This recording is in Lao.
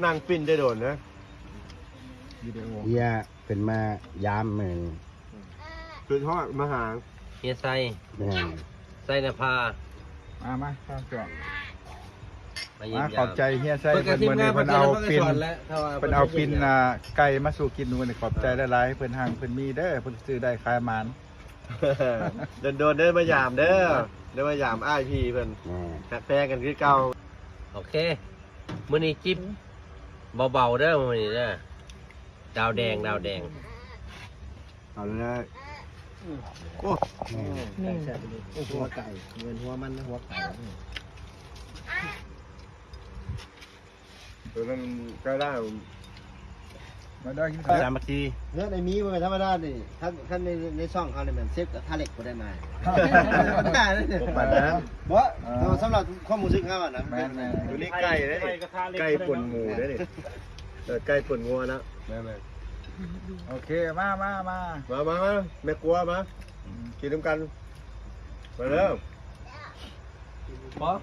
ນັ່ງປິ່ນໄດ້ໂດນນະ ວິດີໂອ ເຮຍເພິ່ນມາຢາມມື້ນີ້ ຄືທອດມາຫາ ເຮຍໄຊ ແມ່ນ ໄຊນະພາ ມາ ມາ ມາ ຂອບໃຈເຮຍໄຊເພິ່ນ ມື້ນີ້ເພິ່ນເອົາປິ່ນ ເພິ່ນເອົາປິ່ນ ອ່າ ໄກ່ມາສູ່ກິນມື້ນີ້ ຂອບໃຈຫຼາຍໆ ເພິ່ນຮັ່ງເພິ່ນມີເດີ ເພິ່ນຊື້ໄດ້ຂາຍໝານ ໂດນໆ ເດີມາຢາມເດີ ໄດ້ມາຢາມອ້າຍພີ່ເພິ່ນ ແມ່ນ ຮັກແພງກັນຄືເກົ່າ ໂອເຄ ມື້ນີ້ຈິບເບົາໆ ເດີ ມື້ນີ້ເດີ ດາວແດງ ດາວແດງ ເອົາເລີຍ ໂອ້ ແມ່ນ ຫົວໄກ່ ເງິນຫົວມັນ ຫົວໄກ່ ຕົວນັ້ນກໍໄດ້ ມາເດີ ກິນເຂົ້າ ສາມັກຄີ ເຮືອນໄອ້ໝີບໍ່ແມ່ນທຳມະດານີ້ ຄັນ ຄັນໃນ ໃນຊ່ອງເຮົານີ້ແມ່ນເຊັບກັບທາເຫຼັກບໍ່ໄດ້ມາ ບໍ່ປານນັ້ນ ບໍ່ ເອີ ສຳລັບຄວາມຮູ້ສຶກເຮົານະ ແມ່ນໆ ຕົວນີ້ໄກ່ເດ້ ໄກ່ປົນໝູເດ້ນີ້ ເອີ ໄກ່ປົນງົວນະ ແມ່ນໆ ໂອເຄ ມາ ມາ ມາ ມາ ມາ ມາ ແມ່ຄົວມາ ອືມ ກິນນຳກັນ ມາເດີ ບໍ່